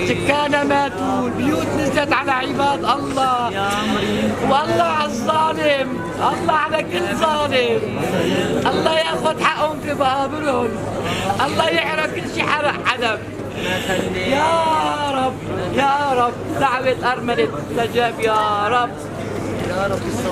سكانها ماتوا، البيوت نزلت على عباد الله. يا عمري. والله على الظالم، الله على كل ظالم. الله ياخذ حقهم في مقابرهم، الله يحرق كل شيء حرق حلب. يا رب يا رب، دعوة أرملة نجاب يا رب. يا رب.